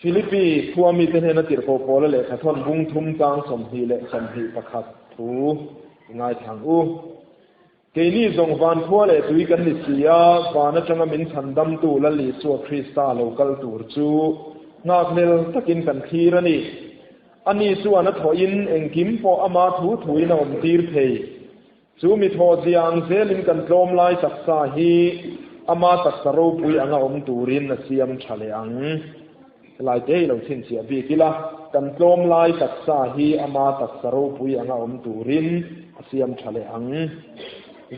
Philippi khua mite hnena tirhkoh Paula lehkha thawn bung thum chang 21 thu i ngaithla ang u. Keini zawng van khua leh tui kan ni si a, van atanga min chhandamtu Lal Isua Krista lo kal tur chu nghakhlel takin kan thlir a ni. Ani chuan a thawhin engkim pawh ama thu thuin a awmtir thei. Chu mi thawh zia ang zelin kan tlawm lai taksa hi ama taksa ropui anga awm turin a siam tha leh ang. Helai te hi lo chhinchhiah bik ila, kan tlawm lai taksa hi ama taksa ropui anga awm turin a siam tha leh ang.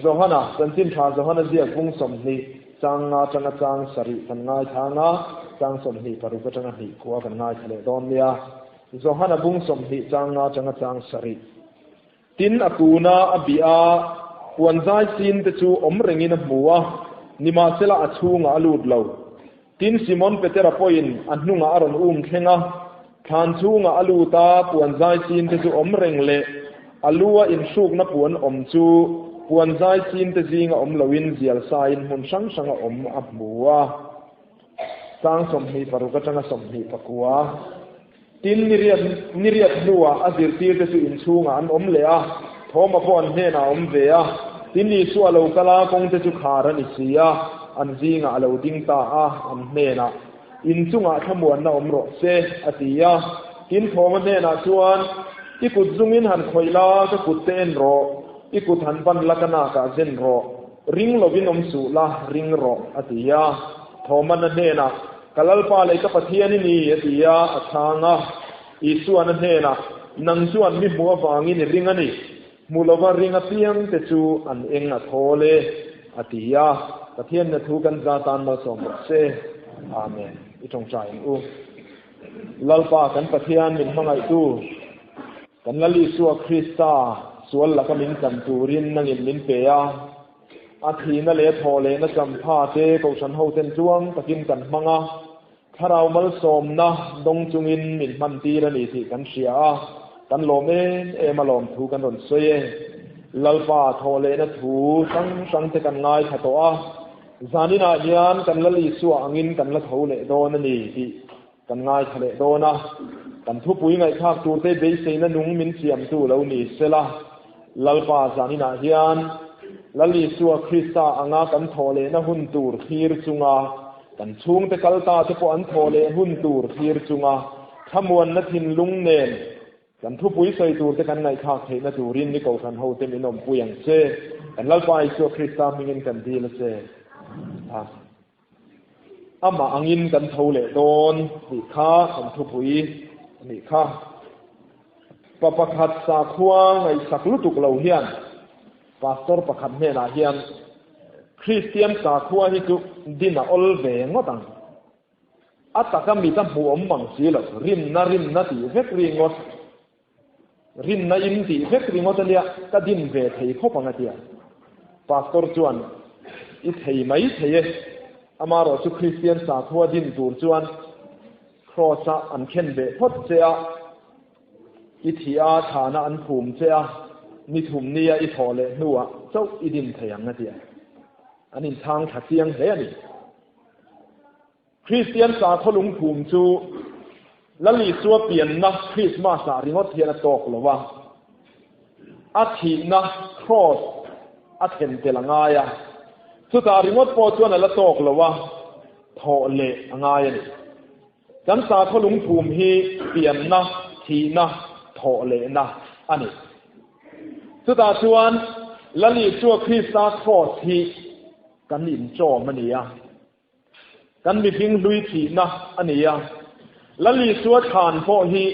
Johana, Chanchin Tha Johana ziak bung 20, chang nga atanga chang sarih kan ngaithla anga, chang 26 atanga hnih khua kan ngaithla leh dawn nia. Johana bung 20 chang nga atanga chang sarih. Tin, a tuna a bih a, puan zai sin te chu awm rengin a hmu a, nimahsela a chhungah a lut lo. Tin, Simon Petera pawhin a hnungah a rawn um thleng a, thlan chhungah a lut a, puan zai sin te chu awm reng leh a lu a inhrukna puan awm chu puan zai sin te zinga awm loin zial sain hmun hrang hranga awm a hmu a. Chang 26 atanga 29. Tin, niriat niriat hnuah a zirtirte chu inchhungah an awm leh a, Thawma pawh an hnenah a awm ve a. Tin, Isua a lo kal a, kawngte chu khar a ni si a, an zingah a lo ding ta a, an hnenah, Inchungah thlamuanna awm rawh se, a ti a. Tin, Thawma hnenah chuan, I kut zungin han khawih la, ka kutte en rawh, i kut han ban la, ka nakah zen rawh, ring lovin awm suh la, ring rawh, a ti a. Thawman a hnenah, Ka Lalpa leh ka Pathian i ni, a ti a, a chhang a. Isuan a hnenah, Nang chuan mi hmuh avangin i ring a ni, hmu lova ring apiang te chu an eng a thawl e, a ti a. Pathian na thu kan za tan malsawm rawh se. Amen. I tawngtai ang u. Lalpa kan Pathian min hmangaihtu, kan Lal Isua Krista sual laka min tlan turin nangin min pe a. A thihna leh a thawh lehna champha te kohhran ho ten tluang takin kan hmang a, thlarau malsawmna dawng chungin min hman tir a ni tih kan hria a, kan lawm em em a lawm thu kan rawn sawi e. Lalpa thawh lehna thu hrang hrang te kan ngaithla tawh a, zaninah hian kan Lal Isua angin kan la tho leh dawn a ni tih kan ngaithla leh dawn a, kan thupui ngaihthlak turte beiseina nung min siamtu lo ni sela, Lalpa zaninah hian Lal Isua Krista anga kan thawh lehna hun tur thlir chunga, kan chhungte kal ta te pawh an thawh leh hun tur thlir chunga thlamuanna thinlung nen kan thupui sawi turte kan ngaihthlak theihna turin ni kohhran hote min awmpui ang che. Kan Lalpa Isua Krista hmingin kan dil a che. Amen. Amah angin kan tho leh dawn tih kha kan thupui a nih kha. Pa pakhat sakhua ngaihsak lutuk lo hian pastor pakhat hnenah hian Kristian sakhua hi chu din a awl ve ngawt ang. A taka mit a hmuh awm mang si lo, rinna rinna tih vek ringawt. Rinna in tih vek ringawt a nia, ka din ve thei khawp ang a tia. Pastor chuan, I thei mai thei e, amarawh chu Kristian sakhua din tur chuan Kraws a an khen beh phawt che a, i thih a thana an phum che a, ni thum nia i thawh leh hnuah chauh i din thei ang a tia. An inchhang thla chiang hle a ni. Kristian sakhaw lungphum chu Lal Isua pianna Krismas ah ringawt hian a tawk lo a, a thihna Kraws a thlen tel a ngai a, chutah ringawt pawh chuan a la tawk lo a, thawh leh a ngai a ni. Kan sakhaw lungphum hi pianna, thihna, thawh lehna a ni. Chutah chuan Lal Isua Krista Kraws hi kan inchawm a ni a. Kan mihring hlui thihna a ni a, Lal Isua thlan pawh hi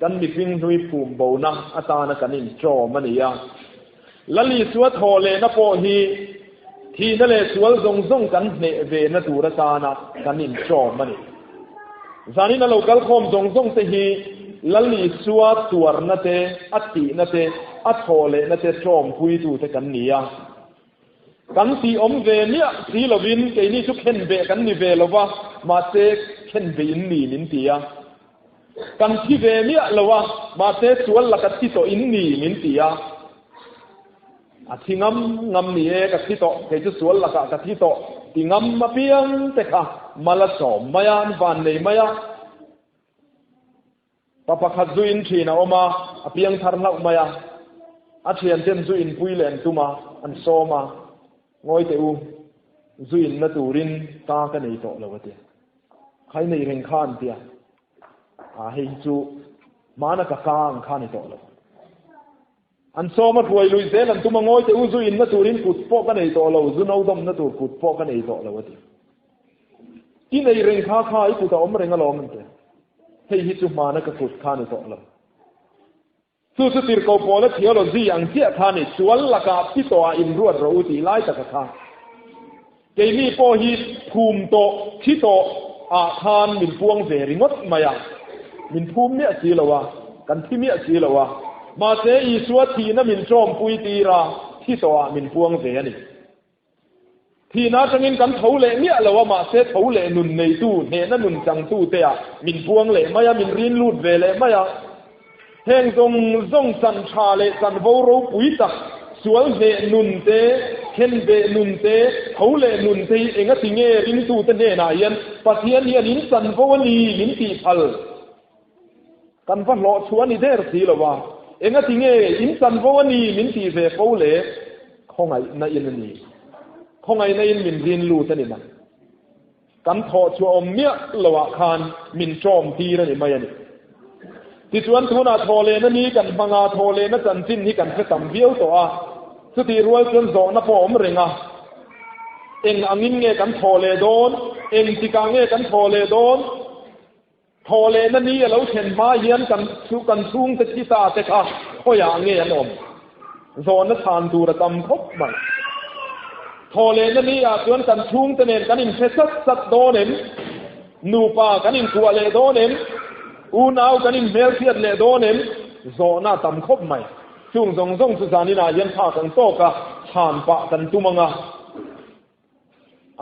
kan mihring hlui phum bona atana kan inṭawm a ni a. Lal Isua thawh lehna pawh hi thihna leh sual zawng zawng kan hneh vena tur atana kan inṭawm a ni. Zanin a lo kal khawm zawng zawng te hi Lal Isua tuarna te, a thihna te, a thawh lehna te ṭawmpuitute kan ni a. Kan tih awm ve miah si lovin keini chu khen beh kan ni ve lo va, mahse khen beh in ni min ti a. Kan thi ve miah lo a, mahse sual laka thi tawh in ni min ti a. A thi ngam ngam ni e, ka thi tawh, kei chu sual lakah ka thi tawh ti ngam apiang te kha mal a sawm mai a, an van nei mai a. Pa pakhat zu in thin a awm a, a piang thar hlauh mai a. A thianten zu inpui leh an tum a, an sawm a. Ngawi teh u, zu inna turin ka ka nei tawh lo a ti. Khai nei reng kha an ti a. A hei hi chu hmana ka ka ang kha a ni tawh lo. An sawm a hruai lui zel an tum a, ngawi teh u, zu inna turin kut pawh ka nei tawh lo, zu no dawmna tur kut pawh ka nei tawh lo a ti. I nei reng kha kha i kut a awm reng alawm an ti. Hei hi chu hmana ka kut kha a ni tawh lo. Chu chu tirhkoh pawla theology ang chiah kha a ni, sual lakah pi tawhah inruat rawh u tih lai taka kha. Keini pawh hi phum tawh, thi tawh ah khan min puang ve ringawt mai a, min phum miah si lo a, kan thi miah si lo a. Mahse Isua thihna min ṭawmpui tir a, thi tawhah min puang ve a ni. Thihna atangin kan tho leh miah lo a, mahse tho leh nun neitu, hnehna nun changtute ah min puang leh mai a, min rin lut ve leh mai a. Heng zawng zawng chan tha leh chanvo ropui tak, sual hneh nun te, khenbeh nun te, tho leh nun te hi engati nge ringtute hnenah hian Pathian hian in chanvo a ni min tih phal? Kan va hlawh chhuah a ni der si lo a, engati nge in chanvo a ni min tih ve fo le? Khawngaihna in a ni. Khawngaihna in min rin lut a ni mai. Kan thawh chhuah awm miah lo ah khan min ṭawm tir a ni mai a ni. Tichuan tunah thawhlehna ni kan hmang a, thawhlehna chanchin hi kan hre tam viau tawh a, chutih rual chuan zawhna pawh a awm reng a. Eng angin nge kan thawhleh dawn? Engtikah nge kan thawhleh dawn? Thawhlehna ni a lo thlen hma hian kan chu kan chhungte thi ta te kha khawiah nge an awm? Zawhna chhan tur a tam khawp mai. Thawhlehna ni ah chuan kan chhungte nen kan inhre sat sat dawn em? Nupa kan inkuah leh dawn em? Unau kan inhmelhriat leh dawn em? Zawhna a tam khawp mai. Chung zawng zawng chu zaninah hian phak ang tawka chhan pah kan tum ang a.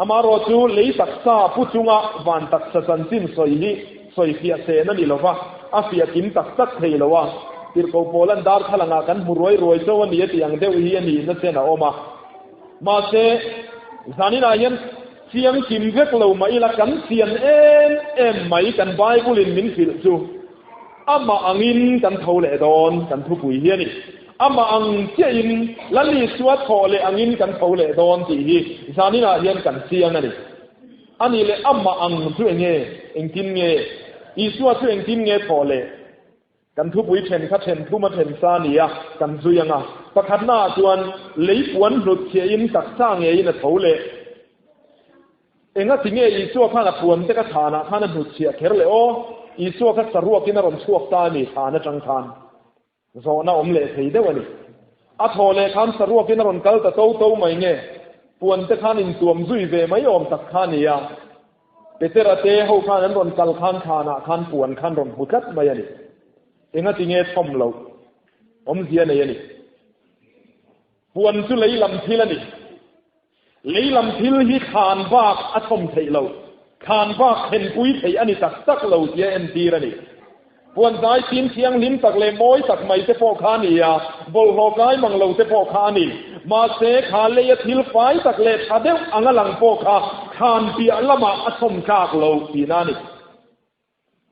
Amaherawh chu lei taksa pu chunga van taksa chanchin sawi hi sawi fiah sen a ni lo va, a fiah kim tak tak thei lo a. Tirhkoh Paula'n darthlalang ah kan hmu ruai ruai cho a ni a tih ang deuh hi a nihna chen a awm a. Mahse, zaninah hian chiang kim vek lo mah ila kan chian em em mai kan Bible-in min hrilh chu amah angin kan tho leh dawn kan thupui hi a ni. Amah ang chiahin Lal Isua thawh leh angin kan tho leh dawn tih hi zaninah hian kan chiang a ni. A nih leh amah ang chu eng nge? Engtin nge? Isua chu engtin nge thawh leh? Kan thupui then kha then thum a then sa a ni a, kan zui ang a. Pakhatnaah chuan lei puan hlut chhiahin taksa ngeiin a tho leh. Engati nge Isua khan a puan te ka chhanah khan a hnutchhiah kher leh aw? Isua kha saruakin a rawn chhuak ta a ni chhan atang khan. Zawhna awm leh thei deuh a ni. A thaw leh khan saruakin a rawn kal ta to to mai nge, puan te khan intuam zui ve mai awm tak kha a ni a. Petera te ho khan an rawn kal khan thlanah khan puan khan rawn hmu tlat mai a ni. Engati nge thawm loh awmzia nei a ni. Puan chu lei lam thil a ni. Lei lam thil hi thlan bak a thawm theih lo, thlan bak thlenpui theih a ni tak tak lo tia entir a ni. Puan zai fim thianghlim tak leh mawi tak mai te pawh kha a ni a, bawlhhlawh kai mang lo te pawh kha a ni. Mahse, kha leia thil fai tak leh tha deuh anga lang pawh kha thlan piah lamah a thawm tlak lo tihna a ni.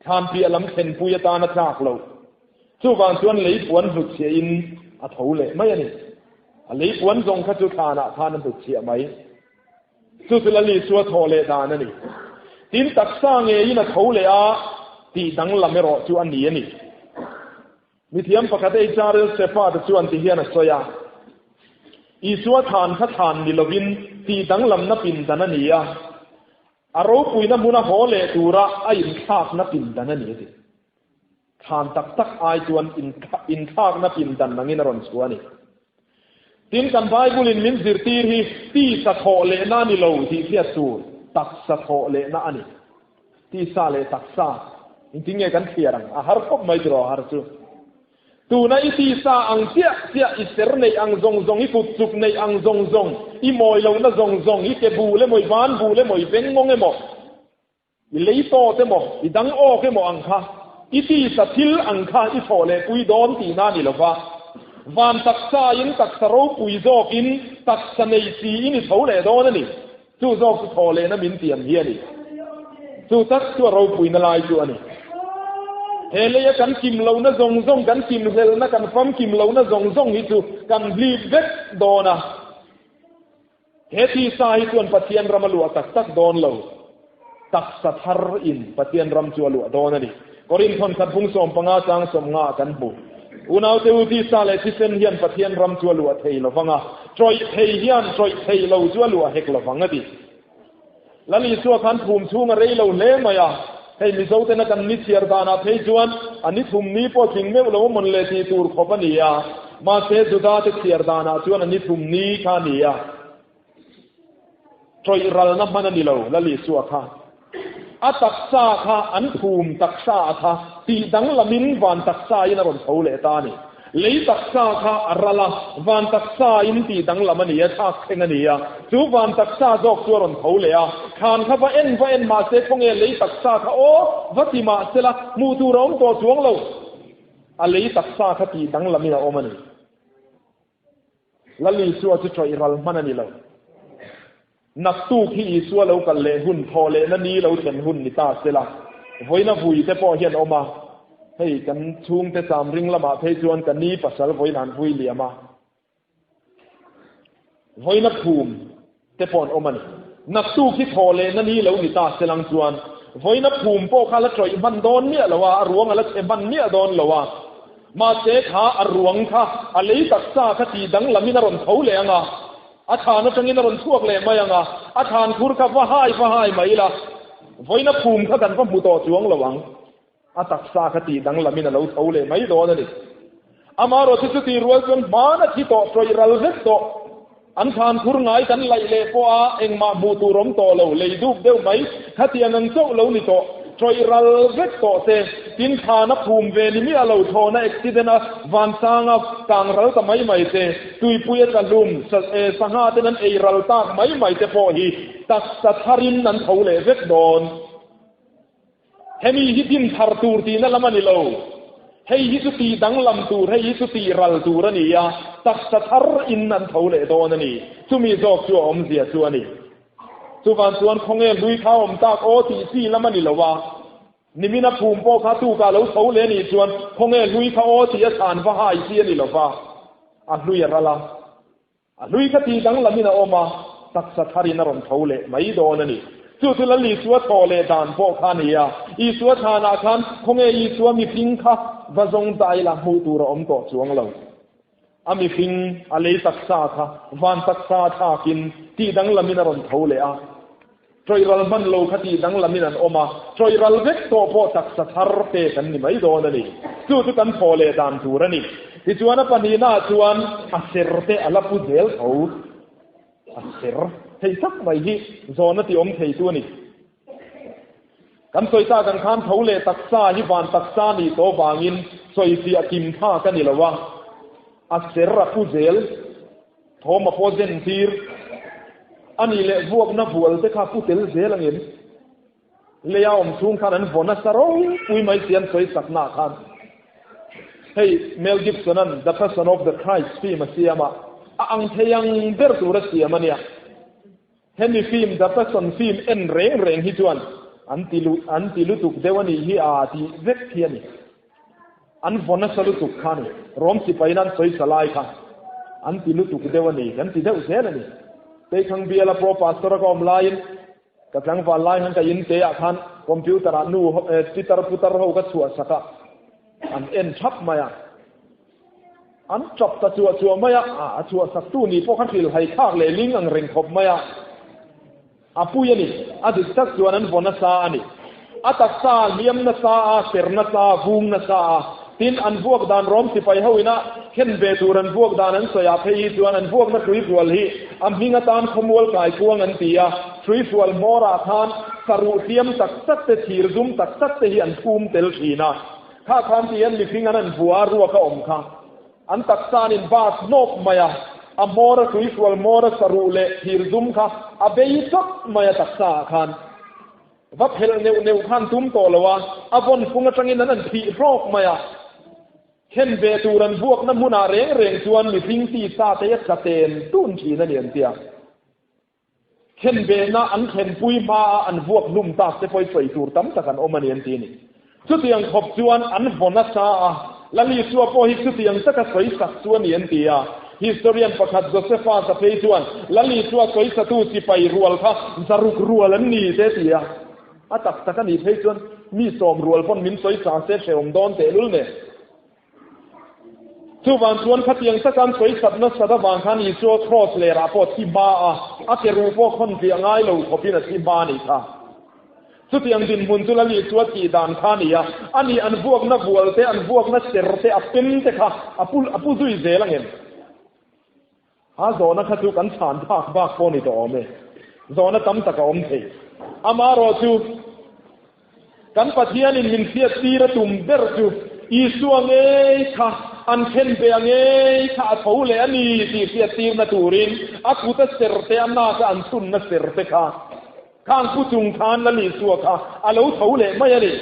Thlan piah lam thlenpui atan a tlak lo. Chuvang chuan lei puan hnutchhiahin a tho leh mai a ni. A lei puan zawng kha chu thlanah khan a hnutchhiah mai. Chu chu Lal Isua thawh leh dan a ni. Tin, taksa ngeiin a tho leh a, tih danglam erawh chu a ni a ni. Mithiam pakhat HRL Shepherd chuan ti hian a sawi a, Isua thlan kha thlan ni lovin tih danglamna pindan a ni a. A ropuina hmuna haw leh tura a inthlakna pindan a ni a ti. Thlan tak tak ai chuan inthlakna pindan angin a rawn chhuah a ni. Tin, kan Bible-in min zirtir hi tisa thawh lehna a ni lo tih hriat tur, taksa thawh lehna a ni. Tisa leh taksa, engtin nge kan thliar ang? A har khawp mai tiraw a har chu. Tuna i tisa ang chiah chiah, i ser neih ang zawng zawng, i kut chuk neih ang zawng zawng, i mawi lohna zawng zawng, i ke bul emaw, i van bul emaw, i veng mawng emaw, i lei tawt emaw, i dang awk emaw ang kha, i tisa thil ang kha i thawh leh pui dawn tihna a ni lo va. Van taksain taksa ropui zawkin taksa nei siin i tho leh dawn a ni. Chu zawk chu thawh lehna min tiam hi a ni. Chu tak chu a ropuina lai chu a ni. He leia kan kim lohna zawng zawng, kan kim hlelhna, kan famkim lohna zawng zawng hi chu kan hlip vek dawn a. He tisa hi chuan Pathian ram a luah tak tak dawn lo. Taksa thar in Pathian ram chu a luah dawn a ni. Korinth thawnkhat bung 15 chang 50 ah kan hmu. Unaute u tisa leh thisen hian Pathian ram chu a luah thei lo vang a, tawih thei hian tawih thei lo chu a luah hek lo vang a ti. Lal Isua khan phum chhung a rei lo hle mai a, hei Mizo tena kan ni chhiar danah phei chuan a ni thum ni pawh tling meuh lo a mawn le tih tur khawp a ni a, mahse Juda te chhiar danah chuan a ni thum ni kha a ni a. Tawih ralna hman a ni lo Lal Isua kha. A taksa kha an phum taksa a kha tih danglamin van taksa in a rawn tho leh ta a ni. Lei taksa kha a ral a, van taksa in tih danglam a ni a, thlak thleng a ni a. Chu van taksa zawk chu a rawn tho leh a, thlan kha va en va en mahse khawnge lei taksa kha aw va ti mahsela hmuh tur a awm tawh chuang lo. A lei taksa kha tih danglamin a awm a ni. Lal Isua chu tawih ral hman a ni lo. Naktuk hi Isua lo kal leh hun, thawh lehna ni lo thlen hun ni ta sela, vawiina vui te pawh hian awm a, hei kan chhungte cham ring lamah phei chuan ka ni pasal vawiin an vui liam a, vawiina phum te pawh an awm a ni. Naktuk hi thawh lehna ni lo ni ta selang chuan vawiina phum pawh kha la tawih hman dawn miah lo a, a ruang a la chhe hman miah dawn lo a, mahse kha a ruang kha a lei taksa kha tih danglamin a rawn tho leh ang a, A thlan atangin a rawn chhuak leh mai ang a, a thlan khur kha va hai va hai mai ila, vawiina phum kha kan va hmu tawh chuang lo ang. A taksa kha tih danglamin a lo tho leh mai dawn a ni. Amaherawhchu chuti rual chuan hmana thi tawh, tawih ral vek tawh, an thlan khur ngai kan laih leh pawh a engmah hmuh tur awm tawh lo, lei dup deuh mai, khatiang ang chauh lo ni tawh. Tawih ral vek tawh te, tin thlana phum ve ni miah lo thlawhna accident a vansanga kang ral ta mai mai te, tuipui a tla hlum, sangha ten an ei ral tak mai mai te pawh hi taksa tharin an tho leh vek dawn. Hemi hi din thar tur tihna lam a ni lo. Hei hi chu tih danglam tur, hei hi chu tih ral tur a ni a, taksa thar in an tho leh dawn a ni. Chumi zawk chu a awmzia chu a ni. Chuvang chuan khawnge hlui kha awm tak aw tih chi lam a ni lo a, nimina phum pawh kha tukah lo tho leh nih chuan khawnge hlui kha aw tih a chhan va hai chi a ni lo va, a hlui a ral a, a hlui kha tih danglamin a awm a, taksa tharin a rawn tho leh mai dawn a ni. Chu chu Lal Isua thaw leh dan pawh kha a ni a, Isua chhanah khan khawnge Isua mihring kha va zawng ta ila hmuh tur a awm tawh chuang lo. A mihring a lei taksa kha van taksa thlakin tih danglamin a rawn tho leh a. Tawih ral hman lo kha tih danglamin an awm a, tawih ral vek tawh pawh taksa thar pek an ni mai dawn a ni. Chu chu kan thaw leh dan tur a ni. Tichuan a pahnihnaah chuan a ser te a la pu zel tho. A ser thei tak mai hi zawhna ti awm thei chu a ni. Kan sawi tak ang khan tho leh taksa hi van taksa nih tawh vangin sawifiah kim tha ka ni lo a, a ser a pu zel, thawm a pawh zen tir a nih leh vuakna vual te kha pu tel zel angin leia awm chhung khan an vaw nasa ropui mai si an sawi saknaah khan. Hei Mel Gibson-a'n The Passion of the Christ film a siam a, a ang thei ang ber tur a siam a nia. Hemi film The Passion film en reng reng hi chuan an ti lu an ti lutuk deuh a nih hi a tih vek hi a ni. An vaw nasa lutuk kha a ni. Rom sipain an sawi sa lai kha an ti lutuk deuh a ni kan ti deuh zel a ni. Teikhang biala pro pastor a ka awm laiin ka tlangval lai khan ka in te ah khan computer ah nu pitar putar ho ka chhuah sak a an en thap mai a. An tap ta chuah chuah mai a, a chhuah saktu nih pawh kha hrilhhai thlak leh ling ang reng khawp mai a. A pui a ni, a dik tak chuan an vaw nasa a ni. A taksa a hliam nasa a, ser nasa a, vung nasa a. Tin, an vuak dan rawm sipai ho ina khen ve tur an vuak dan an sawi ah phei hi chuan an vuakna hruihrual hi a hming atan khawmual kaikuang an ti a, hruihrual hmawr ah khan saruh hliam tak tak te, thir zum tak tak te hi an phum tel thin a. Kha khan ti hian mihring an an vua a ruak a awm kha. An taksa an in bas hnawp mai a, a hmawr a hruihrual hmawr a saruh leh thir zum kha a bei chawt mai a taksa ah khan. Va phelh neuh neuh khan tum tawh lo a, a vawn fung atangin an an phih hrawk mai a. Khen ve tur an vuakna hmunah reng reng chuan mihring tisa te a tla ten tun thin a ni an tia. Khenbehna an thlenpui hmaa an vuak hlum tak te pawh i sawi tur tam tak an awm a ni an ti a ni. Chutiang khawp chuan an vaw nasa a, Lal Isua pawh hi chutiang taka sawi sak chu a ni an ti a. Historian pakhat Josephus-a phei chuan Lal Isua sawisatu sipai rual kha zaruk rual an ni te ti a. A tak tak a nih phei chuan mi sawm rual pawn min sawisa se hrehawm dawn tehlul nen. Chuvang chuan khatiang taka an sawisat nasat avang khan Isua kraws lerah pawh thi hma a, a ke ruh pawh khawn tliah ngai lo khawpin a thi hma a nih kha. Chutiang dinhmun chu Lal Isua tih dan kha a ni a, ani an vuakna vual te, an vuakna ser te, a pem te kha a pu a pu zui zel ang em? A zawhna kha chu kan chhan phak bak pawh ni tawh awm e. Zawhna tam tak a awm thei. Amaherawhchu, kan Pathianin min hriattir a tum ber chu Isua ngei kha an khen ve a ngei kha a tho leh a ni tih hriattirna turin a kuta ser te, a naka an chhunna ser te kha khang pu chung khan Lal Isua kha a lo tho leh mai a ni.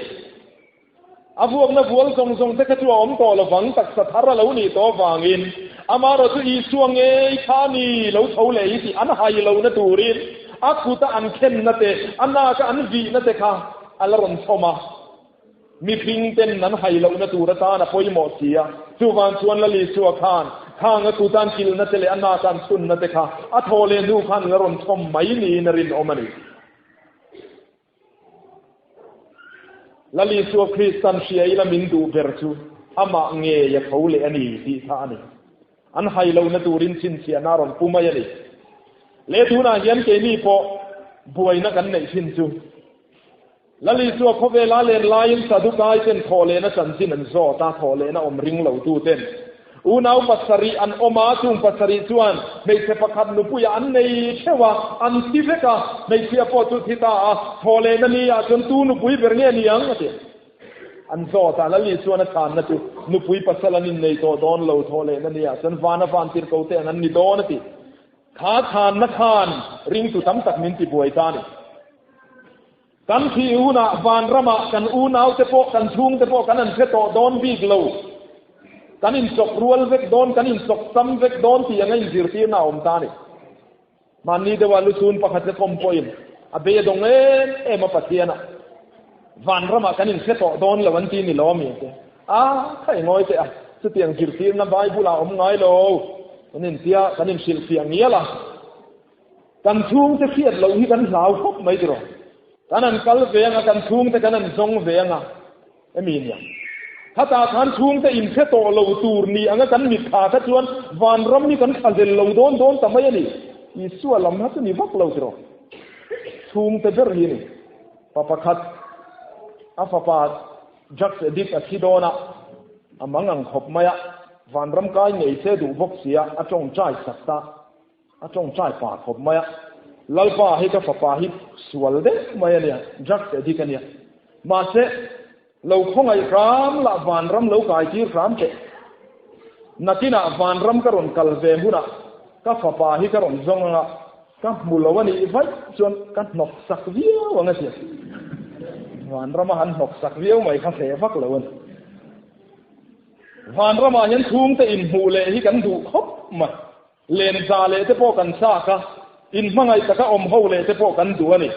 A vuakna vual zawng zawng te kha chu a awm tawh lovang, taksa thar a lo nih tawh avangin amaherawh chu Isua ngei kha a ni lo tho leh hi tih an hai lohna turin a kuta an khenna te, a naka an vihna te kha a la rawn chhawm a. Mihring ten an hai lohna tur atan a pawimawh si a, chuvang chuan Lal Isua khan khang a kuta an kilhna te leh a naka an chhunna te kha a thaw leh hnu khan la rawn chhawm mai niin a rinawm a ni. Lal Isua Kristan hria ila min duh ber chu amah ngei a tho leh a ni tih kha a ni. An hai lohna turin chhinchhiahna a rawn pu mai a ni. Leh tunah hian keini pawh buaina kan neih thin chu Lal Isua khawvela len laiin Sadukai ten thawhlehna chanchin an zawt a, thawhlehna awm ring lo tu ten Unau pasarih an awm a, chung pasarih chuan hmeichhe pakhat nupuiah an nei theuh a, an thi vek a, hmeichhia pawh chu thi ta a, thaw leh na ni ah chuan tu nupui ber nge ni ang? a ti. An zawt a, Lali chuan a chhanna chu nupui pasal an innei tawh dawn lo, thaw leh na ni ah chuan vana van tirhko te ang an ni dawn a ti. Kha chhanna khan ringtu tam tak min tibuai ta a ni. Kan thih hunah vanramah kan unaute pawh, kan chhungte pawh kan an hre tawh dawn bik lo. Kan inchawk rual vek dawn, kan inchawk sam vek dawn tih anga inzirtirna a awm ta a ni. Mahni deuha lusun pakhat te kawm pawhin a bei a dawng em em a Pathiana. Vanramah kan inhre tawh dawn lo an ti ni lo ami te. A, kha i ngawi teh a, chutiang zirtirna Bible-ah a awm ngai lo. Kan intia, kan inhrilhfiah ngial a. Kan chhungte hriat loh hi kan hlau khawp mai tiraw? Kan han kal ve anga, kan chhungte kan han zawng ve anga, emi nia. Khatah khan chhungte inhre tawh lo tur ni anga kan mitthla kha chuan vanram hi kan thlazel lo dawn dawn ta mai a ni. Isua lam kha chu ni vak lo tiraw? Chhungte ber hi a ni. Pa pakhat a fapa drugs addict a thi dawn a, a mangang khawp mai a, vanram kai ngei se duh bawk sia, a tawngtai sak ta. A tawngtai pah khawp mai a, Lalpa hi ka fapa hi sual deuh mai a nia, drugs addict a nia. Mahse, lo khawngaih hram lah vanram lo kai tir hram teh. Nakinah vanram ka rawn kal ve hunah ka fapa hi ka rawn zawng anga ka hmu lo a nih vaih chuan ka hnawk sak viau ang a tia. Vanrama han hnawk sak viau mai kha hreh vak lo a ni. Vanramah hian chhungte inhmuh leh hi kan duh khawp mai. Lenza leh te pawh kan chak a, inhmangaih taka awm ho leh te pawh kan duh a ni.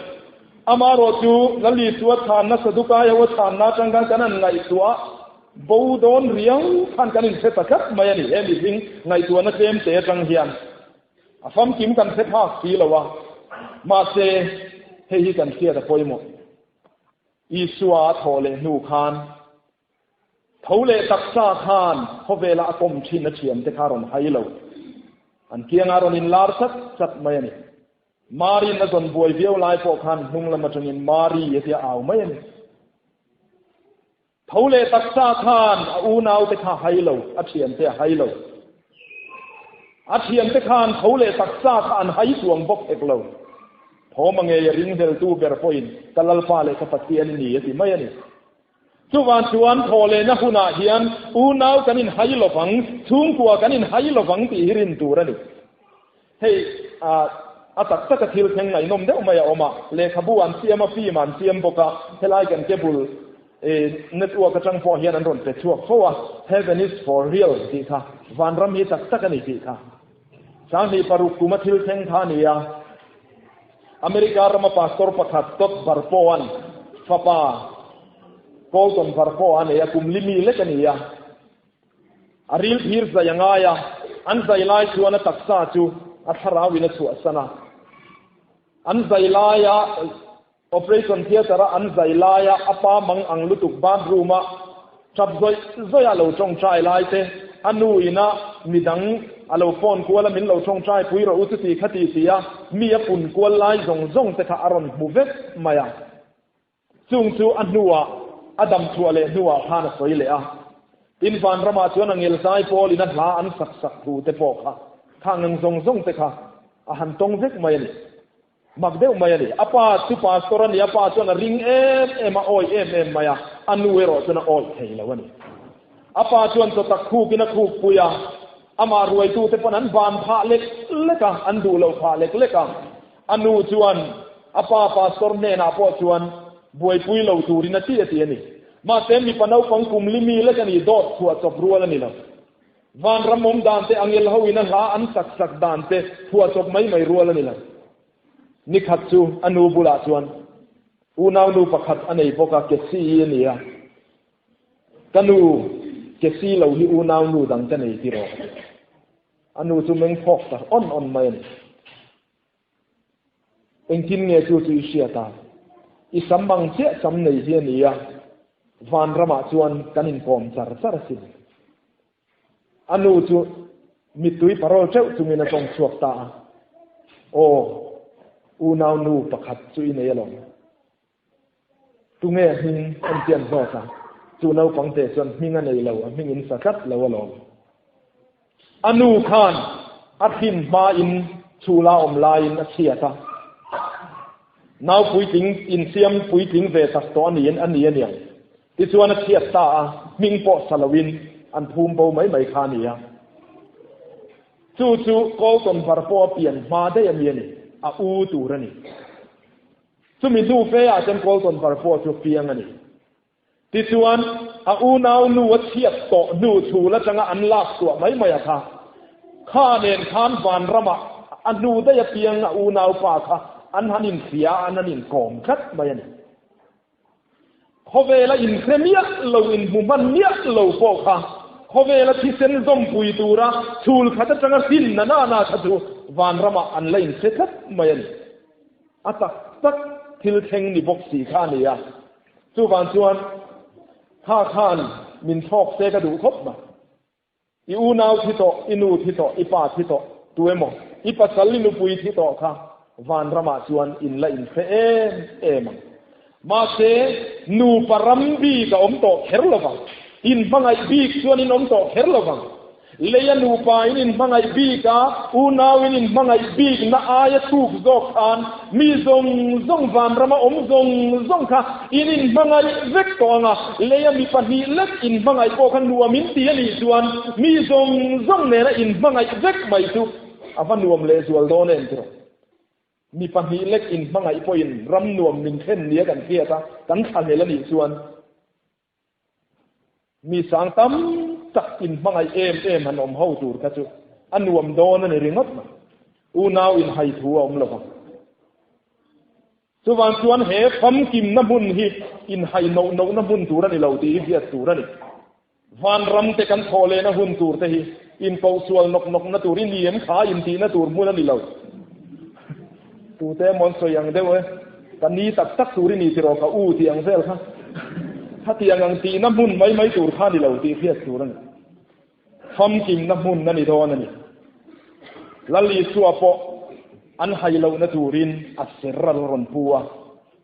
Amaherawh chu Lalisua chhanna Sadukai ho a chhanna atang khan kan han ngaihtuah bo dawn riau khan kan inhre ta tlat mai a ni. He mihring ngaihtuahna tlem te atang hian a famkim kan hre phak si lo a, mahse hei hi kan hriat a pawimawh. Isua a thawh leh hnu khan Tho leh taksa khan khawvela a kawm thin a thiante kha a rawn hai lo. An kiangah a rawn inlar chat chat mai a ni. Mari'n a zawn buai viau lai pawh khan hnung lam atangin Mari a tia au mai a ni. Tho leh taksa khan a unaute kha a hai lo, a thiante a hai lo. A thiante khan tho leh taksa kha an hai chuang bawk hek lo. Thawma ngei a ringhleltu ber pawhin ka Lalpa leh ka Pathian i ni a ti mai a ni. Chuvang chuan thawhlehna hunah hian unau kan inhai lovang, chhungkua kan inhai lovang tih hi rin tur a ni. Hei a tak taka thil thleng ngaihnawm deuh mai a awm a, lehkhabu an siam a, film an siam bawk a, helai kan cable network atang pawh hian an rawn pe chhuak fo a, Heaven is for real tih kha, vanram hi tak tak a ni tih kha. 2006 kuma thil thleng kha a ni a. America rama pastor pakhat Todd Barpoan fapa. Colton Varpo a nei a, kum li mi lek a ni a. A ril phir zai a ngai a, an zai lai chuan a taksa chu a thlarau in a chhuahsan a. An zai laia Operation Theatre a an zai laia a pa mang ang lutuk bathroom a tap zawih zawih a lo tawngtai lai te, a nu ina midang a lo phone kual a min lo tawngtai pui rawh u chuti kha ti ti a mi a pun kual lai zawng zawng te kha a rawn hmu vek mai a. Chung chu a hnuah a dam chhuah leh hnuah khan a sawi leh a. Tin vanramah chuan a ngelzai pawl in a hla an sak sak thu te pawh kha khang ang zawng zawng te kha a han tawng vek mai a ni. Mak deuh mai a ni. A pa chu pastor a ni, a pa chuan a ring em em a, awi em em mai a, a nu erawh chuan a awi thei lo a ni. A pa chuan chaw tak khukin a khuk pui a, amah ruaitute pawn an ban phah lek lek a, an duh loh phah lek lek a. A nu chuan a pa pastor hnenah pawh chuan buaipui lo turin a ti a ti a ni. Mahse mipa naupang kum li mi lek a ni, dawt chhuah chawp rual a ni lo. Vanram awm dan te, angel ho in a hla an sak sak dan te phuah chawp mai mai rual a ni lo. Ni khat chu a nu bulah chuan unau nu pakhat a nei bawk a, Kesi a ni a. Ka nu, Kesi lo hi unau nu dang ka nei tiraw? A nu chu meng phawk ta awn awn mai a ni. Engtin nge chu chu i hriat a? I sam ang chiah sam nei hi a ni a, vanramah chuan kan inkawm char char asin. A nu chu mittui parawl teuh chungin a tawng chhuak ta a, Aw, unau nu pakhat chu i nei alawm. Tunge hming an tian zawk a? Chu naupang te chuan hming a nei lo, a hming in sa tlat lo alawm. A nu khan a hrim hmain chhula awm laiin a chhiat a. Nau puitling insiam puitling ve tak tawh a niin a ni aniang. Tichuan a chhiat ta a, hming pawh sa loin an phum bo mai mai kha a ni a. Chu chu Colton Varpawh a pian hma daih a mi a ni, a u tur a ni. Chumi hnu fe ah chuan Colton Parpawh chu piang a ni. Tichuan, a unau nu a chhiat tawh hnu chhul atanga an lak chhuah mai mai a kha. Kha nen khan vanramah a hnu daih a piang a unau pa kha an han inhria a, an han inkawm tlat mai a ni. Khawvela inhre miah lo, inhmu hman miah lo pawh kha khawvela thisen zawmpui tura chhul khat atanga hrin na na na kha chu vanramah an la inhre tlat mai a ni. A tak tak thil thleng ni bawk si kha a ni a, chuvang chuan kha khan min thlawk se ka duh khawp mai. I unau thi tawh, i nu thi tawh, i pa thi tawh, tu emaw, i pasal i nupui thi tawh kha vanramah chuan in la inhre em em ang. Mahse, nupa ram bik a awm tawh kher lo vang. Inhmangaih bik chuan in awm tawh kher lo vang. Leia nupa in inhmangaih bik a, unau in inhmangaih bik na aia thuk zawk khan mi zawng zawng vanrama awm zawng zawng kha in inhmangaih vek tawh ang a, leia mi pahnih lek inhmangaih pawh kha nuam in ti a nih chuan mi zawng zawng nena inhmangaih vek mai chu a va nuam lehzual dawn em tiraw? Mi pahnih lek inhmangaih pawhin ram nuam min thlen nia kan hriat a, kan thlahlel a nih chuan Mi sang tam tak inhmangaih em em han awm ho tur kha chu a nuam dawn a ni ringawt mai. Unau inhai thu a awm lo vang. Chuvang chuan he famkimna hmun hi inhai noh lohna hmun tur a ni lo tih hi hriat tur a ni. Vanram te kan thawh lehna hun tur te hi inkohsual nawk nawkna tur, i ni em kha intihna tur hmun a ni lo. Tute emaw an sawi ang deuh e, ka ni tak tak tur i ni tiraw ka u tih ang vel kha. Khatiang ang tihna hmun mai mai tur kha ni lo tih hriat tur a ni. Famkimna hmun a ni dawn a ni. Lal Isua pawh an hai lohna turin a ser a rawn pu a,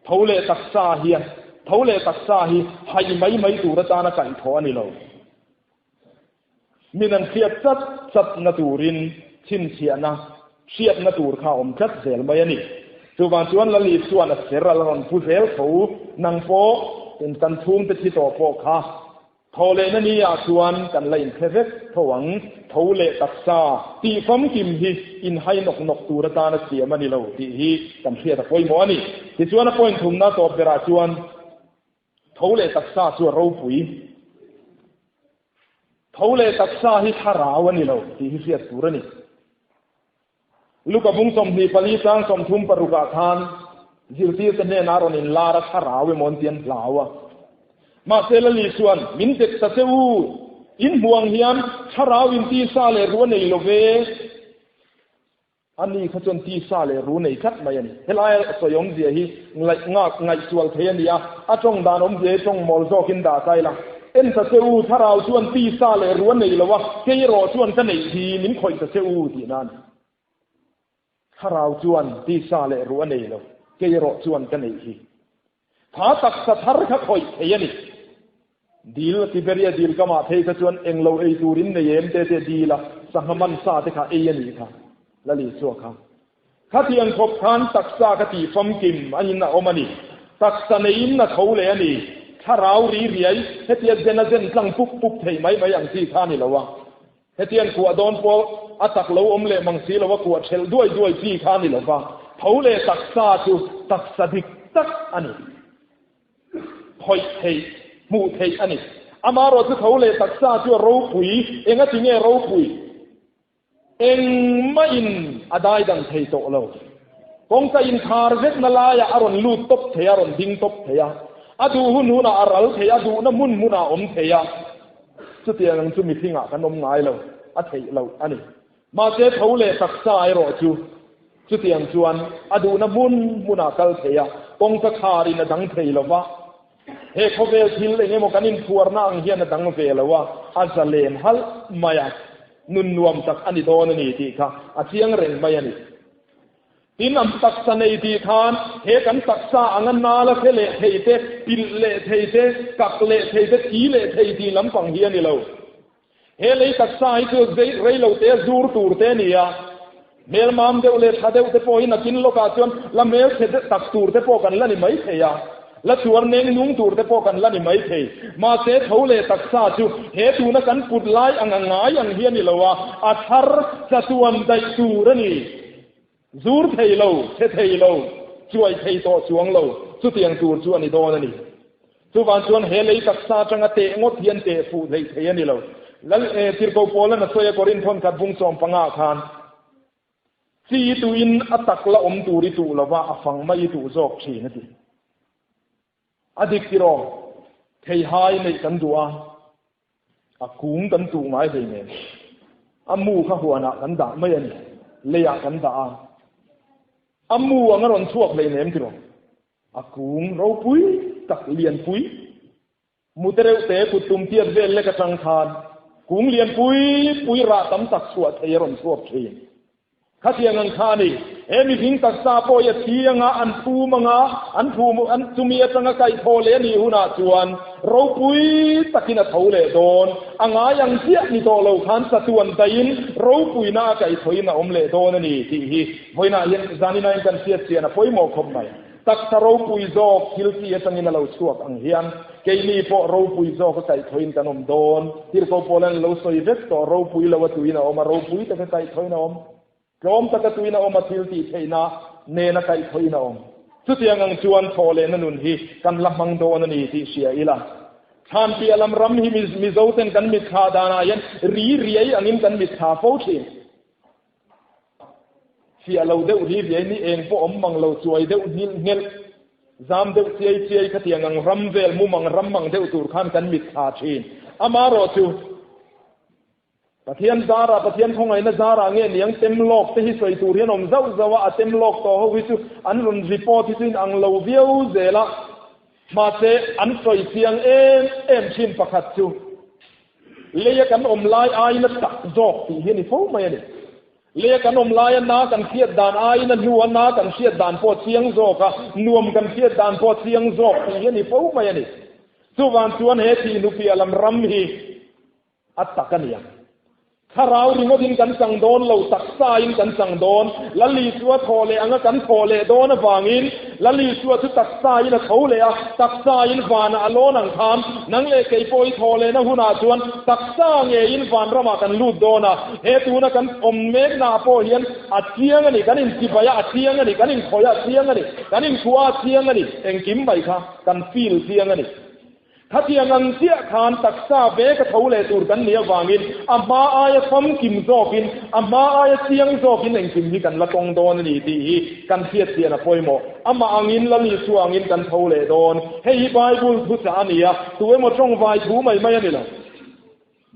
tho leh taksa hian tho leh taksa hi hai mai mai tur atana kaihthawh a ni lo. Min an hriat chat chat na turin chhinchhiahna, hriatna tur kha a awm tlat zel mai a ni. Chuvang chuan Lali chuan a ser a la rawn pu zel tho, nang pawh kan chhungte thi tawh pawh kha tho lehna ni ah chuan kan la inhre vek tho ang, tho leh taksa tih famkim hi inhai nawk nawk tur atana siam a ni lo tih hi kan hriat a pawimawh a ni. Tichuan a point thumna tawp berah chuan, Tho leh taksa chu a ropui. Tho leh taksa hi thlarau a ni lo tih hi hriat tur a ni. Luka bung 24 chang 36 ah khan zirtirte hnenah rawn inlar a thlarau emaw an ti an hlau a. Mahse Lali chuan, Min dek ta che u, in hmuh ang hian thlarau in tisa leh ru a nei lo ve. A ni kha chuan tisa leh ru nei tlat mai a ni. Helaia sawi awmzia hi ngaih ngaihsual thei a ni a, a tawng dan awmzia hi tawng mawl zawkin dah ta ila. En ta che u, thlarau chuan tisa leh ru a nei lo a, kei erawh chuan ka neih hi min khawih ta che u tihna a ni. Thlarau chuan tisa leh ru a nei lo, kei erawh chuan ka neih hi. Tha taksa thar kha khawih thei a ni. Dil, Tiberia dil ka mah phei kha chuan englo ei turin nei em te te dil a, sangha man sa te kha ei a nih kha, Lali chua kha. Khatiang khawp khan taksa ka tih famkim a in a awm a ni. Taksa neiin a tho leh a ni. Thlarau ri riai, hetia zen a zen tlang pup pup thei mai mai ang chi kha a ni lo a. Hetiang kuah dawn pawh a tak lo awm leh mang si lo a kuah ṭhelh duai duai chi kha a ni lo va, tho leh taksa chu taksa dik tak a ni. Khawih theih, hmuh theih a ni. Amaherawh chu tho leh taksa chu a ropui, engati nge ropui? Engmahin a daidang thei tawh lo. Kawngka inkhar vekna laiah a rawn lut tawp thei a, a rawn ding tawp thei a. A duh hun hunah a ral thei a, duhna hmun hmunah a awm thei a. Chutiang ang chu mihringah kan awm ngai lo, a theih loh a ni. Mahse tho leh taksa erawh chu chutiang chuan a duhna hmun hmunah kal thei a, kawngka kharin a dang thei lo va. He khawvel thil eng emaw kan inphuarna ang hian a dang ve lo a, a zalen halh mai a, nun nuam tak a ni dawn a ni tih kha a chiang reng mai a ni. Tin, an taksa nei tih khan he kan taksa anga nala hre leh thei te, pilh leh thei te, kak leh thei te, thi leh thei tih lampang hi a ni lo. He lei taksa hi chu rei lo te zur tur te a ni a, hmel mam deuh leh tha deuh te pawhin a kin lawkah chuan la hmel chhe tak tur te pawh kan la ni mai thei a, la chuar neng nung tur te pawh kan la ni mai thei. Mahse, tho leh taksa chu he tuna kan put lai ang a ngai ang hi a ni lo a, a thar chatuan daih tur a ni. Zur thei lo, chhe thei lo, chuai thei tawh chuang lo, chutiang tur chu a ni dawn a ni. Chuvang chuan he lei taksa atanga teh ngawt hian teh fuh hleih thei a ni lo. Lal e, Tirhkoh Paula'n a sawi a Korinth thawnkhat bung 15 ah khan, Chi i tuhin a tak la awm tur i tuh lova a fang mai i tuh zawk thin a ti. A dik tiraw? Theihai neih kan duh a. A kung kan tuh ngai hlei nen. A mu kha huanah kan dah mai a ni. Leiah kan dah a. A mu ang a rawn chhuak hlei nem tiraw? A kung ropui tak lianpui, mute reuh te kut tum tiat vel lek atang khan kung lianpui pui rah tam tak chhuah thei a rawn chhuak thin. Khatiang ang kha a ni. He mihring taksa pawh hi a thi anga an phum anga an phum an chumi atanga kaihthawh leh a nih hunah chuan ropui takin a tho leh dawn. A ngai ang chiah ni tawh lo khan chatuan daihin ropuina a kaihthawhin a awm leh dawn a ni tih hi vawiinah hian zaninah hian kan hriat chian a pawimawh khawp mai. Taksa ropui zawk thil chi atangin a lo chhuak ang hian keini pawh ropui zawk a kaihthawhin kan awm dawn. Tirhkoh pawl an lo sawi vek tawh, ropui lo a tuin a awm a, ropui taka kaihthawhin a awm. Tlawm taka tuin a awm a, thil tih theihna nena kaihthawhin a awm. Chutiang ang chuan thawh lehna nun hi kan la hmang dawn a ni tih hria ila. Thlan piah lam ram hi Mizoten kan mitthla danah hian ri riai angin kan mitthla fo thin. Fiah lo deuh ri riai ni eng pawh awm mang lo chuai deuh nghilh nghelh, zam deuh chiai chiai khatiang ang ram vel mumang ram mang deuh tur khan kan mit thla thin. Amarawh chu Pathian zarah, Pathian khawngaihna zarah nge niang tem lawk te hi sawi tur hian awm zauh zauh a, a tem lawk tawh ho hi chu an rawn report hi chu in ang lo viau zel a, mahse an sawi chiang em em thin pakhat chu, Leia kan awm lai aiin a tak zawk tih hi a ni fo mai a ni. Leia kan awm laia na kan hriat dan aiin a hnua na kan hriat dan pawh a chiang zawk a, nuam kan hriat dan pawh a chiang zawk tih hi a ni fo mai a ni. Chuvang chuan he thih hnupiah lam ram hi a tak a ni ang. Thlarau ringawtin kan chang dawn lo, taksain kan chang dawn. Lal Isua thaw leh anga kan thaw leh dawn avangin Lal Isua chu taksain a tho leh a, taksain vanah a lawn ang khan nang leh kei pawh i thaw lehna hunah chuan taksa ngeiin vanramah kan lut dawn a. He tuna kan awm meknaah pawh hian a chiang a ni, kan inchibai a, a chiang a ni, kan inkhawih a, a chiang a ni, kan inkhuah a, a chiang a ni, engkim mai kha kan feel chiang a ni. Khatiang ang chiah khan taksa veka tho leh tur kan nih avangin a hma aia famkim zawkin, a hma aia chiang zawkin engkim hi kan la tawng dawn a ni tih hi kan hriat chian a pawimawh. Amah angin Lal Isua angin kan tho leh dawn. Hei hi Bible thuchah a ni a, tu emaw tawngvai thu mai mai a ni lo.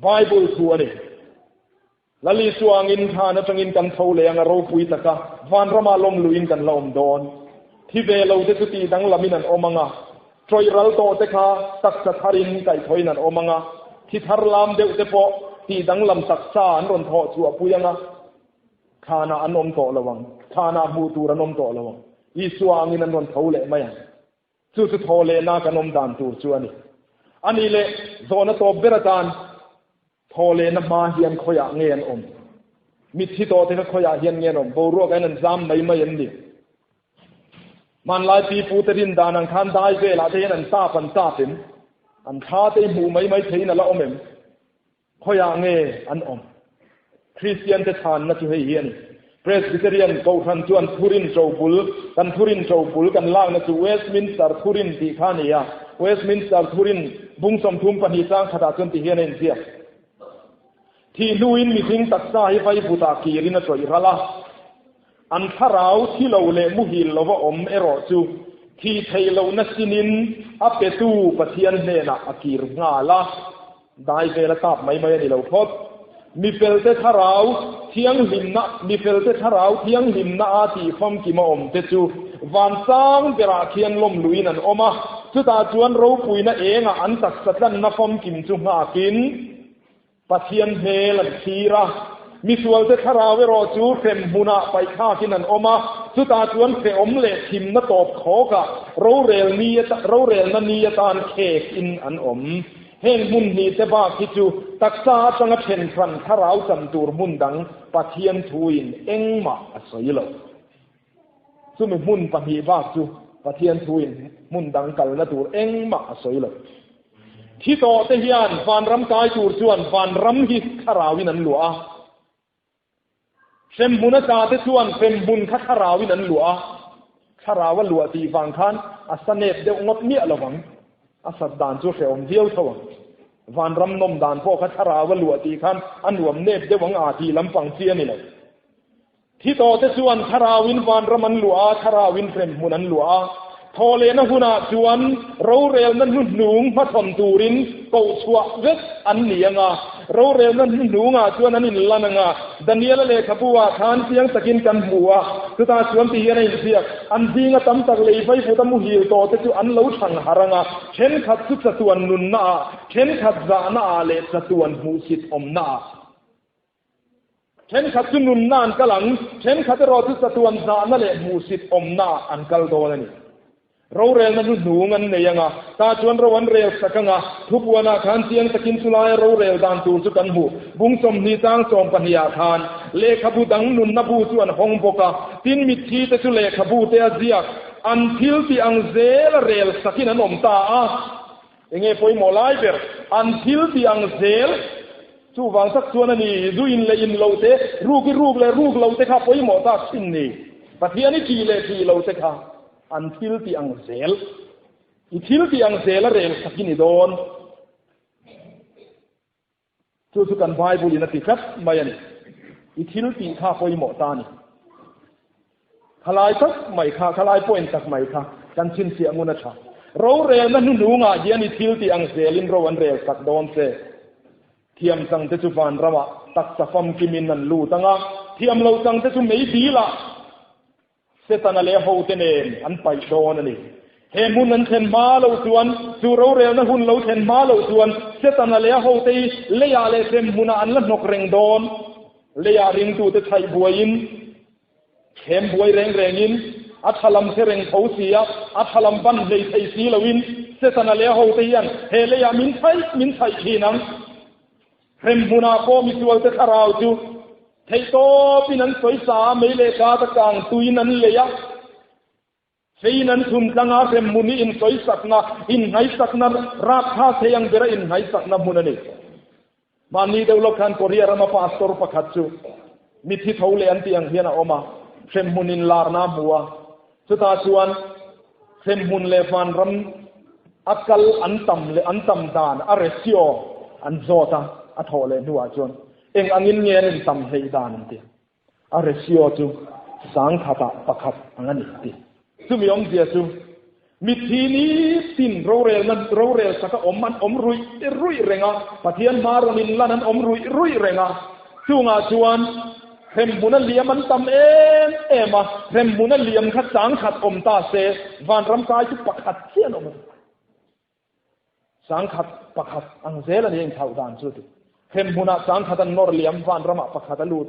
Bible thu a ni. Lal Isua angin thlan atangin kan tho leh ang a ropui taka vanramah lawm luhin kan la awm dawn. Thi ve lo te chu tih danglamin an awm ang a, tawih ral tawh te kha taksa tharin kaihthawhin an awm ang a, thi thar lam deuh te pawh tih danglam taksa an rawn thawh chhuah pui ang a, thlanah an awm tawh lo ang, thlanah hmuh tur an awm tawh lo ang. Isua angin an rawn tho leh mai ang. Chu chu thaw lehna kan awm dan tur chu a ni. A nih leh zawhna tawp ber atan thaw lehna hma hian khawiah nge an awm? Mitthi tawh te kha khawiah hian nge an awm? Boruak ah hian an zam mai mai em ni? Hmanlai pi pu te rin dan ang khan dai velah te hian an tap an tap em? An thla te hi hmuh mai mai theihin a la awm em? Khawiah nge an awm? Kristian te chhanna chu hei hi a ni. Presbyterian Kohhran chuan thurin ṭobul, kan thurin ṭobul kan lakna chu Westminster thurin tih kha a ni a. Westminster thurin bung 32 chang khatah chuan ti hian a inziak. Thih hnuin mihring taksa hi vaivutah kirin a ṭawih ral a. An thlarau thi lo leh muhil lova awm erawh chu thih theih lohna sinin a petu Pathian hnenah a kir nghal a. Dai vel a tap mai mai a ni lo phawt. Mifelte thlarau thianghlimna Mifelte thlarau thianghlimna a tih famkim a awm te chu vansang berah khian lawm luin an awm a, chutah chuan ropuina engah an taksa tlanna famkim chu nghakin Pathian hmel an thlir a. Misualte thlarau erawh chu hrem hmunah paihthlakin an awm a, chutah chuan hrehawm leh thimna tawp khawkah rorel ni rorelna ni atan khekin an awm. Heng hmun hnih te bak hi chu taksa atanga then hran thlarau chan tur hmun dang Pathian thuin engmah a sawi lo. Chumi hmun pahnih bak chu Pathian thuin hmun dang kalna tur engmah a sawi lo. Thi tawh te hian vanram kai tur chuan vanram hi thlarauin an luah a. Hremhmun a tla te chuan hremhmun kha thlarauin an luah a, thlarau a luah tih vang khan a sa nep deuh ngawt miah lo vang. A sat dan chu hrehawm viau tho ang. Vanram nawm dan pawh kha thlarau a luah tih khan a nuam nep deuh ang a tih lampang chi a ni lo. Thi tawh te chuan thlarauin vanram an luah a, thlarauin hremhmun an luah a. Thawhlehna hunah chuan rorelna hnuhnung hmachhawn turin kohchhuah vek an ni ang a, rorelna hnuhnungah chuan an inlan ang a. Daniela lehkhabu-ah khan chiang takin kan hmu a, chutah chuan ti hian a inziak, An zinga tam tak lei vaivuta muhil tawhte chu an lo thang harh ang a, thenkhat chu chatuan nunnaah, thenkhat zahnaah leh chatuan hmuhsit awmnaah. Thenkhat chu nunna an kal ang, thenkhat erawh chu chatuan zahna leh hmuhsit awmna ah an kal dawn a ni. Rorelna hnuhnung an nei ang a, tah chuan ro an rel sak ang a, thupuanah khan chiang takin chulaia rorel dan tur chu kan hmu. Bung 20 chang 12 ah khan lehkhabu dang nunna bu chu an hawng bawk a, tin mitthi te chu lehkhabu te a ziak, an thil tih ang zel a rel sakin an awm ta a. Enge pawimawh lai ber? An thil tih ang zel. Chuvang tak chuan a ni, zu in leh in lo te, ruk i ruk leh ruk lo te kha pawimawh tak thin ni. Pathian i tih leh tih lo te kha an thil tih ang zel. I thil tih ang zel a rel sak i ni dawn. Chu chu kan Bible in a ti tlat mai a ni. I thil tih kha pawimawh ta a ni. Khalai tak mai kha, khalai point tak mai kha kan chhinchhiah ngun a tha. Rorelna hnuhnungah hian i thil tih ang zelin ro an rel sak dawn che. Thiam chang te chu vanramah taksa famkimin an lut ang a, thiam lo chang te chu mei dilah Setana leh hote nen an paih dawn a ni. He hmun an thlen hma lo chuan, chu rorelna hun lo thlen hma lo chuan, Setana leh a hote hi leiah leh hrem hmunah an la hnawk reng dawn. Leiah ringtute chhaih buaiin, thlem buai reng rengin, a tha lam hre reng tho si a, a tha lam ban hlei thei si loin Setana leh a hote hian he leiah min chhaih min chhaih thin ang. Hrem hmunah pawh misualte thlarau chu theihtawpin an sawi sa a, mei leh kat a kang tuiin an lei a, feiin an chhun tlang a, hrem hmun hi insawisakna, inhnaisakna, rapthlak thei ang bera inhnaisakna hmun a ni. Mahni deuh lawk khan Korea rama pastor pakhat chu mithi tho leh an tih ang hian a awm a, hrem hmun inlarna a hmu a, chutah chuan hrem hmun leh vanram. A kal an tam leh an tam dan a ratio an zawt a, a thawh leh hnuah chuan eng angin nge an intam hleih dan an ti. A ratio chu sangkhatah pakhat ang a ni ti. Chumi awmzia chu mitthi ni tin rorelna rorel saka awm an awm ruih ruih reng a, Pathian hma rawn inlan an awm ruih ruih reng a, chungah chuan hremhmuna liam an tam em em a, hremhmuna liam kha sangkhat awm ta se vanram kai chu pakhat chiah an awm a ni. Sangkhat pakhat ang zel a ni a inchhauh dan chu ti. Hremhmunah sangkhat an nawr liam, vanramah pakhat a lut.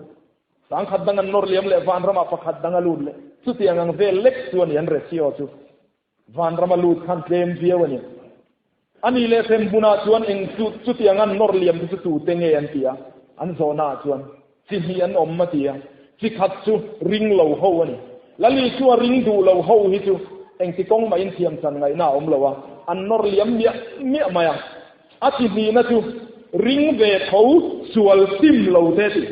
Sangkhat dang an nawr liam leh vanramah pakhat dang a lut leh. Chutiang ang vel lek chu a ni an ratio chu. Vanrama lut khan tlem viau a ni. A nih leh hremhmunah chuan eng chu chutiang an nawr liam te chu tute nge an ti a, an zawhnaah chuan chi hnih an awm a ti a, chi khat chu ring lo ho a ni. Lali chu a ring duh lo ho hi chu engti kawng mahin thiam chan ngaihna a awm lo a, an nawr liam miah miah mai a. A chi hnihna chu ring ve tho sual sim lo te ti.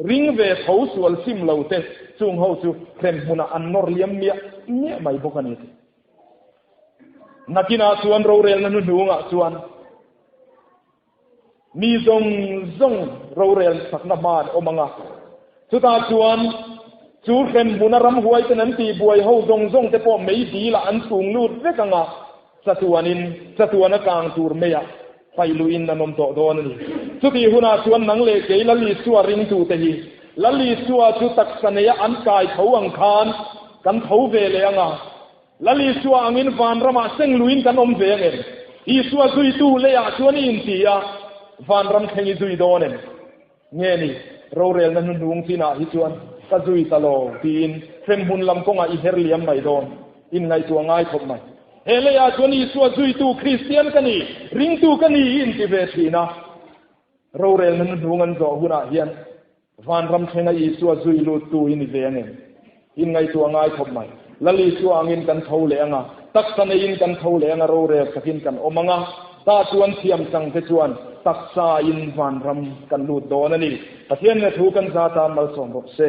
Ring ve tho sual sim lo te chung ho chu hrem hmunah an nawr liam miah miah mai bawk a ni ti. Nakinah chuan rorelna hnuhnungah chuan Mi zawng zawng rorel sakna hma an awm ang a, chutah chuan chu hremhmuna ramhuaiten an tihbuai ho zawng zawng te pawh mei dilah an chhung lut vek ang a, chatuanin chatuan a kang tur meiah paihluhin an awm tawh dawn a ni. Chutih hunah chuan nang leh kei Lal Isua ringtute hi Lal Isua chu taksa neia an kai tho ang khan kan tho ve leh ang a, Lal Isua angin vanramah seng luin kan awm ve ang em? Isua zuitu leiah chuan i inti a, vanram thleng i zui dawn em? Nge ni, rorelna hnuhnung chinah hi chuan ka zui ta lo tiin hremhmun lam kawngah i her liam mai dawn? Inngaihtuah ngai khawp mai. He leiah chuan Isua zuitu Kristian ka ni, ringtu ka ni i inti ve thin a. Rorelna hnuhnung an zawh hunah hian Vanram thlenga Isua zui luttu i ni ve ang em? Inngaihtuah ngai khawp mai. Lal Isua angin kan tho leh ang a, taksa neiin kan tho leh ang a, rorel takin kan awm ang a, tah chuan thiam changte chuan taksain vanram kan lut dawn a ni. Pathian leh thu kan za tan malsawm rawh se.